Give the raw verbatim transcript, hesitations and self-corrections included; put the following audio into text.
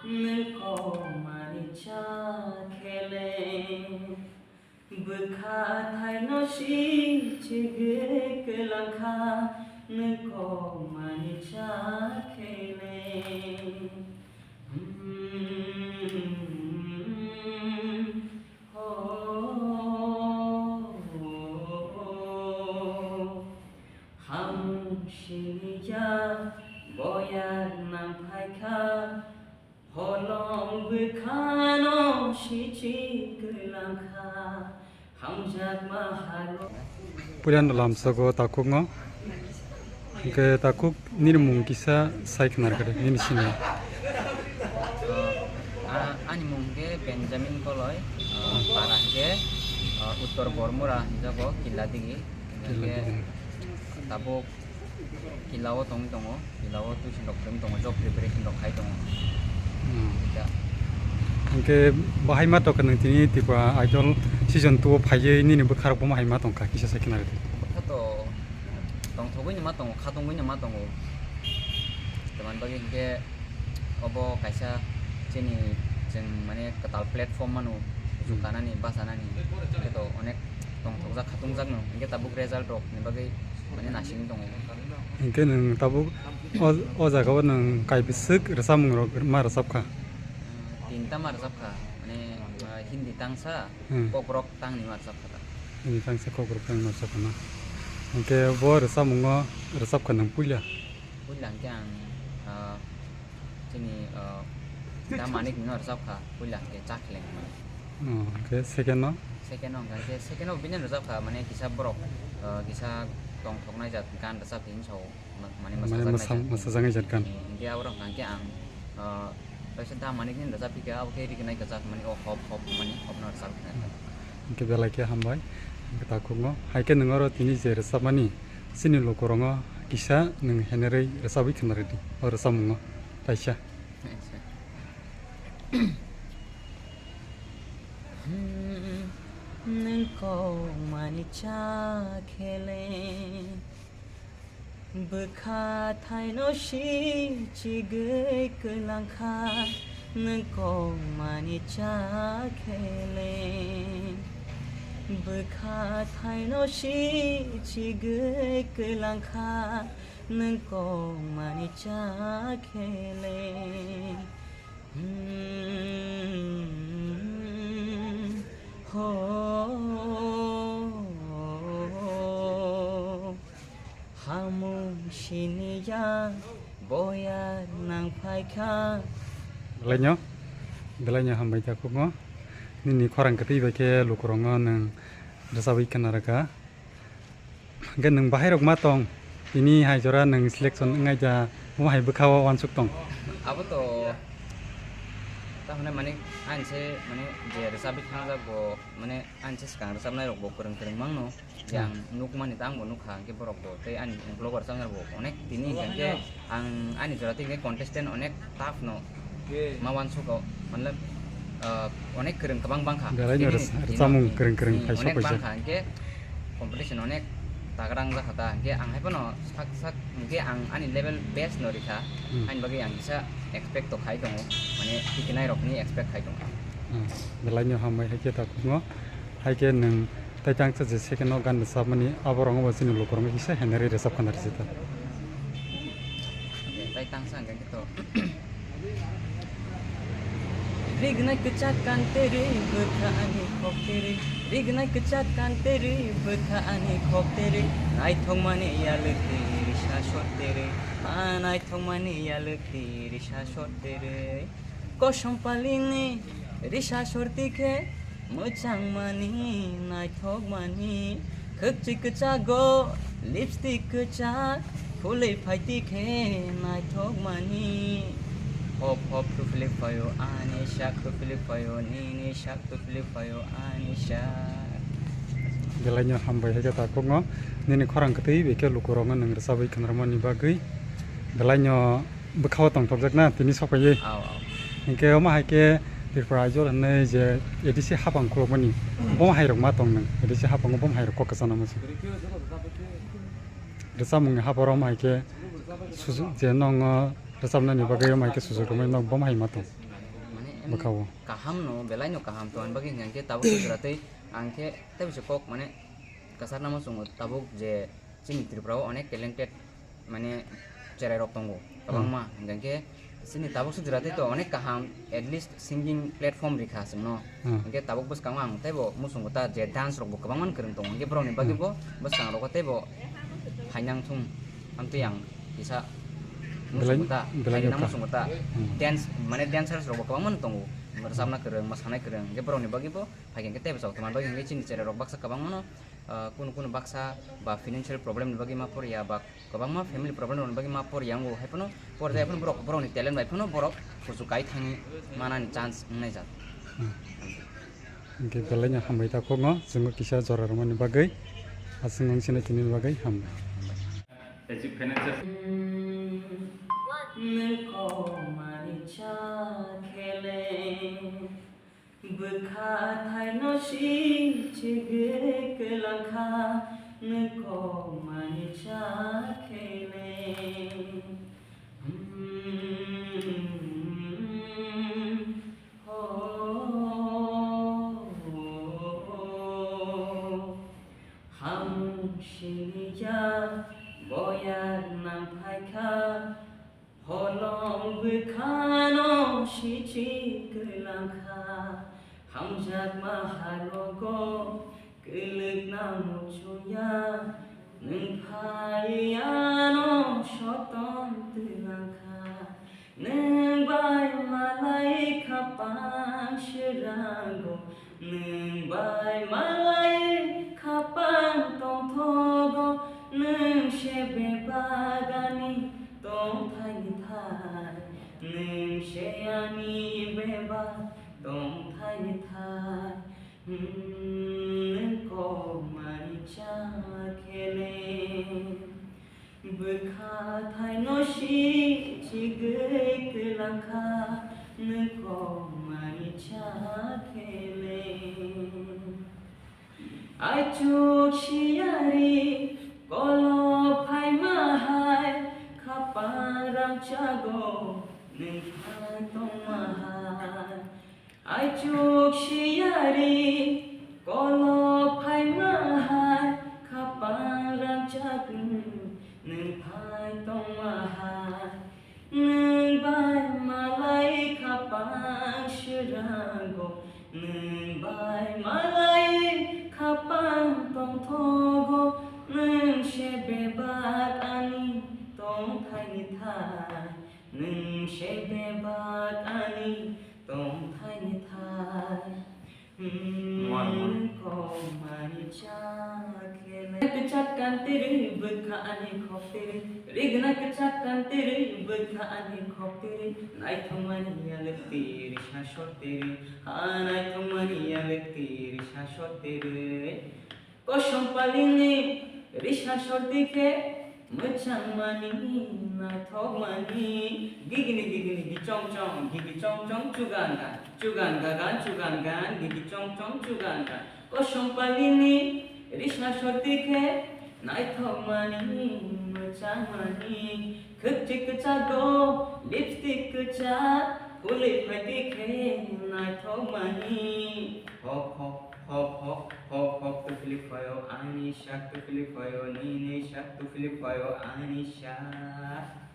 Nwng kokmani cha khele, bwkha thaino si chigwi kwlangkha, nwng kokmani cha khele. Hamung siniya boyar nang phaikha, holong bwkhano sichi kwlangkha, hamjakma halo. Puilano lamsogo takhukno. Hwnkhe takhuk nini mung kisa sai khna rwkha de, nini simi. Ah, ani mung khe Benjamin Koloi, ah, para hwnkhe, ah, Uttor Bormura hinjago, Killa Digi. Killa Hwnkhe Digi. Tabuk Killa o tongwi tongo, Killa o tuition rok tongwi tongo, job preparation rok khai tongo. Hmm. Ya. Hwnkhe bahai ma tongkha nwng tini Tripura Idol season two o phaiwi nini bwkha rok bo ma hai ma tongkha, kisa sai khna rwdi. Bwkha to tongthogwi no ma tongo, khatungwi no ma tongo. Tamani bagwi hwnkhe obo kaisa chini chwng mane kwtal platform mano, hmm, jukanani, bachanani, hwnkhe to onek tongthokjak, khatungjakno, hwnkhe tabuk result rokni bagwi mane nasingwi tongo. Hwnkhe nwng tabuk o, o jagao nwng kaibwswk rwchapmung rok ma rwchapkha? Tinta ma rwchapkha, mane, ah, Hindi tangsa, hmm, kokrok tangni ma rwchapkha ta. Hindi tangsa, kokrok tangni ma rwchapkha na? Hwnkhe bo rwchapmungo rwchapkha nwng puila? Puila hwnkhe ang, ah, chini, ah, Da Manik no rwchapkha, puila hwnkhe Cha Kheleng. Oh, hwnkhe second no? Second no hwnkhe, second no bini rwchapkha, mane kisa borok, ah, kisa tongthoknai jat gan rwchap hinwi sao. Ma-, mane mane mwsajak mwsa-, naijak. Mwsajaknai jat gan. Hwnkhe aborok hwnkha khe ang, ah, kaisa Da Manik ni rwchapphikha, abo khe rignai kwchak mani o hop hop mani hopno rwchapkha. Hwnkhe belai khe hambai, hwnkhe takhukno. Hai khe nwng oro tini je rwchapmani chini lukurokno kisa nwng henerwi rwchabwi khna rwdi o rwchapmungo kaisa. Acha. Nwng kokmani cha khele. Bwkha thaino si chigwi kwlangkha, nwng kokmani cha khele. Bwkha thaino si chigwi kwlangkha, nwng kokmani cha khele. Hmm, ho. Hamung siniya boya nang phaikha. Belaino, belaino hambai takhukno. Nini khorang kwtwi bai khe lukurokno nwng rwchabwi khna rwkha. Hwnkhe nwng bahairok ma tong? Tini hai jora nwng selection wngnai da, omo hai bwkha o uansuk tong? Abo to, ta hwnwi mani, ani se, mani, je rwchabwi thangjak bo, mani, ani se swkang rwchabnairok bo kwrwng kwrwng mangno. Je ang nukmani ta ang bo nukha, hwnkhe borok bo tei ani vlogger channel bo onek tini hwnkhe ang ani jora tei hwnkhe contestant onek tough no ma uansukgo, matlab, ah, onek kwrwng kwbang bangkha. Belaino tini, rwsa-, tini, rwchapmung kwrwng kwrwng hmm, phai onek sokphaijak. Bangkha hwnkhe competition onek tagra wngjakha ta, hwnkhe ang hai phano sak sak hwnkhe ang ani level best no rikha, hmm, ani bagwi ang kisa expect to khai tongo, mane tikinairokni expect khai tongo. Hmm, belaino hambai hai khe takhukno. Hai khe nwng tai tangsa je second o gan rwchapmani, aborok wngbo chini lukurokno kisa henarwi rwchap khna rwsita. Tai tangsa hwnkhe to. Rignai kwchak kan teri bwkha ani khok teri. Rignai kwchak kan teri bwkha ani khok teri. Naithokmani yalwk teri risa sor teri. Ma naithokmani yalwk teri risa sor teri. Kosom palini risa sorti khe mwchangmani, naithokmani. Khwkchwi kwchago lipstick kwchak, phulwi phaiti khe naithokmani. Hop hop tuphli phaio ani sak, tuphli phaio nini sak, tuphli phaio ani sak. Belaino hambai hai khe takhukno nini khorang kwtwi bai khe lukurokno nwng rwchabwi khna rwmani bagwi. Belaino bwkha o tongthokjak na tini sokpaiwi. Au, au. Hinkhe omo hai khe Tripura Idol hinwi je A D C hapang khulukmani, hmm, bomo hai rok ma tong nang? A D C hapango bomo hai rok kok kwchana muchung. Rwchapmungni haparo omo hai khe susu-, je nongo Rwchapnani bagwi omo hai khe sujuk rwmani nok bom hai ma tong. Mane em Bwkha-o. Kaham no, belai no kaham tong, ani bagwi hwnkhe tabuk se jora tei ang khe tei bisa kok mane kasar namo chwngo tabuk je chini Tripura o onek talented mane cherai rok tongo kwbangma, hwnkhe chini tabuk se jora tei to onek kaham, at least singing platform rikha chwngno. Hmm. Hwnkhe tabuk bwskango ang teibo muchungo ta je dance rok bo kwbangma kwrwng tongo, hwnkhe borokni bagwi Hmm. bo bwskang rogo teibo phainang thung, amtwi ang kisa Belai, muchungo ta, belai phainang no ka. Muchungo ta Hmm. dance, mane dancers rok bo kwbangma tongo, rwchapna kwrwng, mwsanai kwrwng, hwnkhe borokni bagwi bo phaikhe hwnkhe teibo chok tongma bagwi hwnkhe chini cherai rok baksa kwbangma no, ah, kunu kunu baksa ba financial problem ni bagwi ma porya ba kwbangma family problem rokni bagwi ma porya wngo, hai phano porjai phano borok, borokni talent bai phano borok kuchuk kai thangwi manani chance wngnai jak. Hmm. Hwnkhe belai no hambai ta khokno chwngno kisa jora rwmani bagwi, aswk wng sinai tini bagwi hambai. Nwng komani cha khele, bwkha thaino si chigwi kwlangkha, nwng komani cha khele. Hmm, ho, hamung siniya boyar nang phaikha, holong bwkhano sichi kwlangkha, hamjakma harogo kwlwkna muchungya, nwng phaiya ano soton twlangkha. Nwng bai malai khapang swrango, nwng bai malai khapang tongthogo, nwng se bebak ani tongthaini thai, nwng se ani bebak tongthaini thai. Hmm, nwng komani cha khele, bwkha thaino si chigwi kwlangkha, nwng komani cha khele. Aichuk siyari kolo phaima hai, khapang rangchago nwng phai tongma hai. Aichuk siyari kolo phaima hai, khapang rangchak nwng phai tongma hai. Nwng bai malai khapang swrango, nwng bai malai khapang tongthogo, nwng se bebak ani tongthaini thai, nwng se bebak ani tongthaini thai. Muar, muar. Komani cha khele. Kwchak kantiri bwkha ani khoktiri, rigna kwchak kantiri bwkha ani khoktiri, naithokmani yalwktiri, sasotiri, ha naithokmani yalwktiri, sasotiri. Kosom palini risa sorti khe mwchangmani, naithokmani, gigini gigini gichong chong, gigi chong chong, chugan gan, chugan gagan, chugan gan, gigi chong chong, chugan gan. Kosom palini risa sorti khe naithokmani, mwchangmani, khwkchik kwchak go, lipstick kwchak, phulwi phaidi khe naithokmani. Hok hok. Hok hok, hok hok, tu philip phaio ani sak, tu philip phaio, nini sak, tu philip phaio ani sak.